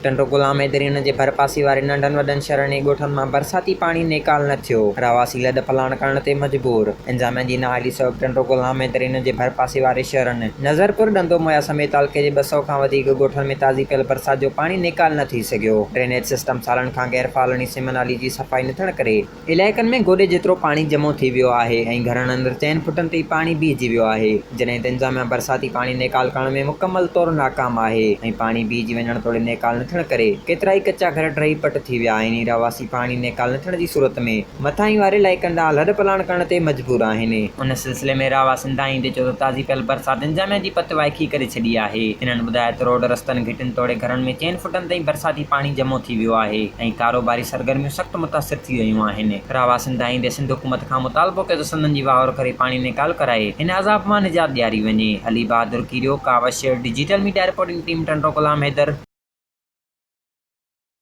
ٽنڊو غلام حيدري ان جي ڀرپاسي واري ننڍن وڏن شھرن ۽ ڳوٺن مان برساتي پاڻي نيڪال نه ٿيو، رهواسي لڏ پلاڻ ڪرڻ تي مجبور. انتظاميا جي نااهلي سبب ٽنڊو غلام حيدري ان جي ڀرپاسي واري شھرن نظرپور، ڏندو مويا سميت تعلقي جي 200 کان وڌيڪ ڳوٺن ۾ تازي پيل برسات جو پاڻي نيڪال نه ٿي سگهيو. ڊرينيج سسٽم سالن کان غير فعال ۽ سم نالي جي صفائي نه ٿيڻ ڪري علائقن ۾ گوڏي جيترو پاڻي جمع ٿي ويو آهي ۽ گهرن اندر چئن فٽن تائين پاڻي بيهجي ويو آهي، جڏهن ته انتظاميا برساتي پاڻي نيڪال ڪرڻ ۾ مڪمل طور ناڪام آهي ۽ پاڻي بيهجي وڃڻ توڙي نيڪال نه ٿيڻ ڪري ڪيترائي ڪچا گهر ڊهي پٽ ٿي ويا آهن ۽ رهواسي پاڻي نيڪال نه ٿيڻ جي صورت ۾ مٿانهين واري علائقن ڏانهن لڏپلاڻ ڪرڻ تي مجبور آهن. ان سلسلي ۾ رهواسين دانهيندي چيو ته تازي پيل برسات انتظاميا جي پت وائکي ڪري ڇڏي آهي. هنن ٻڌايو ته روڊ رستن، گهٽين توڙي گهرن ۾ چئن فٽن تائين برساتي پاڻي جمع ٿي ويو آهي ۽ ڪاروباري سرگرميون سخت متاثر ٿي رهيون آهن. رهواسين دانهيندي سنڌ حڪومت کان مطالبو ڪيو ته سندن جي واهر ڪري پاڻي نيڪال ڪرائي هن عذاب مان نجات ڏياري وڃي. Ali Bahadur Kerio, Kawish, digital media reporting team Tando Ghulam Haider.